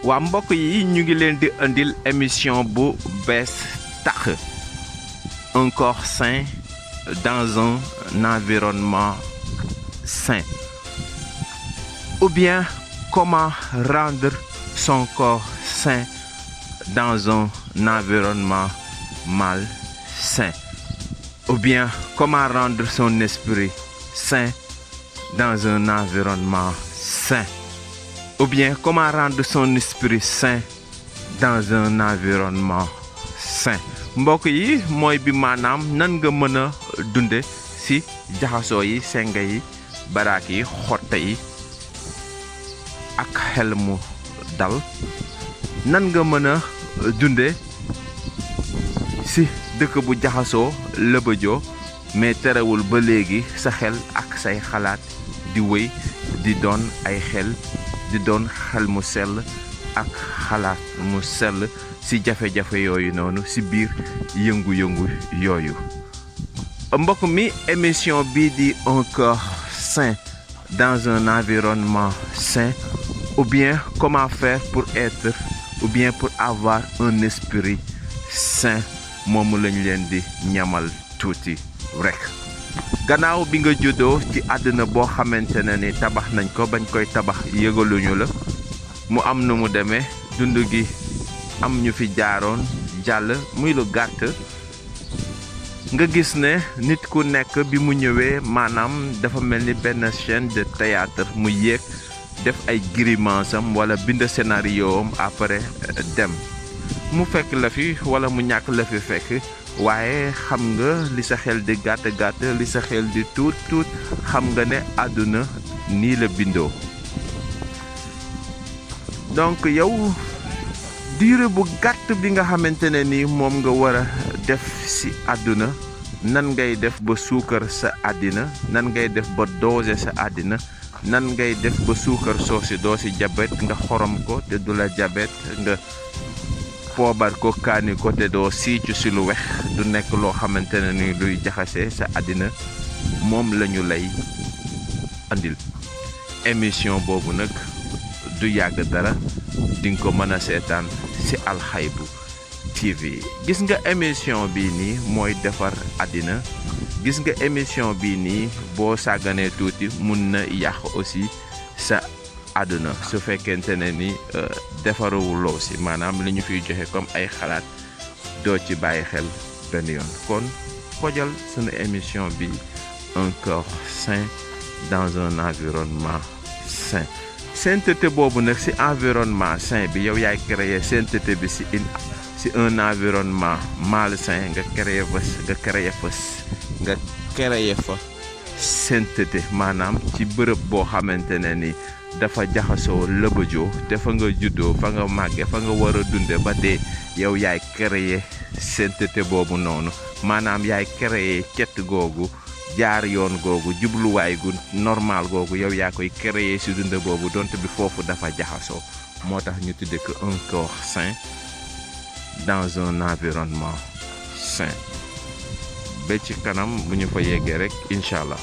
waa mbokk yi ñu ngi leen di andil émission bu bees tax un corps sain dans un environnement sain ou bien comment rendre son corps sain dans un environnement malsain ou bien comment rendre son esprit sain dans un environnement sain ou bien comment rendre son esprit sain dans un environnement sain mbokk yi mooy bi maanaam nan nga mën a dunde ci jaxasoo yi senga yi baraak yi xotte yi ak xel mu dal nan nga mën a dunde ci dëkk bu jaxasoo lëbëjoo mais terewul ba léegi sa xel ak say xalaat di wéy di doon ay xel di doon xel mu sell ak xalaat mu sell ci jafe-jafe yooyu noonu ci biir yëngu-yëngu yooyu mbokk mi émission bii di un corps sain dans un environnement sain ou bien comment faire pour être ou bien pour avoir un esprit sain moomu lañ leen di ñamal tuuti rek gannaaw bi nga juddoo ci àddina boo xamante ne ni tabax nañ ko bañ koy tabax yëgaluñu la mu am nu mu demee dund gi am ñu fi jaaroon jàll muy lu gàtt nga gis ne nit ku nekk bi mu ñëwee maanaam dafa mel ni benn chaîne de théâtre mu yéeg def ay grimace am wala bind scénario am après dem mu fekk la fi wala mu ñàkk la fi fekk waaye xam nga li sa xel di gàtt li sa xel di tuut xam nga ne àdduna nii la bindoo donc yow diire bu gàtt bi nga xamante ne ni moom nga war a def ci àdduna nan ngay def ba suukar sa àddina nan ngay def ba doser sa àddina nan ngay def ba suukar soosi doo ci jabet nga xorom ko te du la jabet nga poobar ko kaani ko te doo siicu ci lu wex du nekk loo xamante ne ni luy jaxase sa àddina moom lañu lay andil émission boobu nag du yàgg dara dinga ko mën a seetaan ci Alxaybu TV gis nga émission bii nii mooy defar àddina gis nga émission bii nii boo sàgganee tuuti mun na yàq aussi sa àdduna su fekkente ne ni defaruwuloo ci maanaam li ñu fiy joxe comme ay xalaat doo ci bàyyi xel benn yoon kon fojal sunu émission bi un corps sain dans un environnement sain sainteté boobu nag ci environnement sain bi yow yaay créer sainteté bi ci un environnement malsain nga créer fa sainteté maanaam ci bërëb boo xamante ne ni dafa jaxasoo lëbëjoo te fa nga juddoo fa nga màgge fa nga war a dunde ba dee yow yaay créer sainteté boobu noonu maanaam yaay créer cet googu jaar yoon googu jubluwaay gu normal googu yow yaa koy créer ci dund boobu donte bi foofu dafa jaxasoo moo tax ñu tudde ko un corps sain dans un environnement sain ba ci kanam bu ñu fa yeggee rek incha allah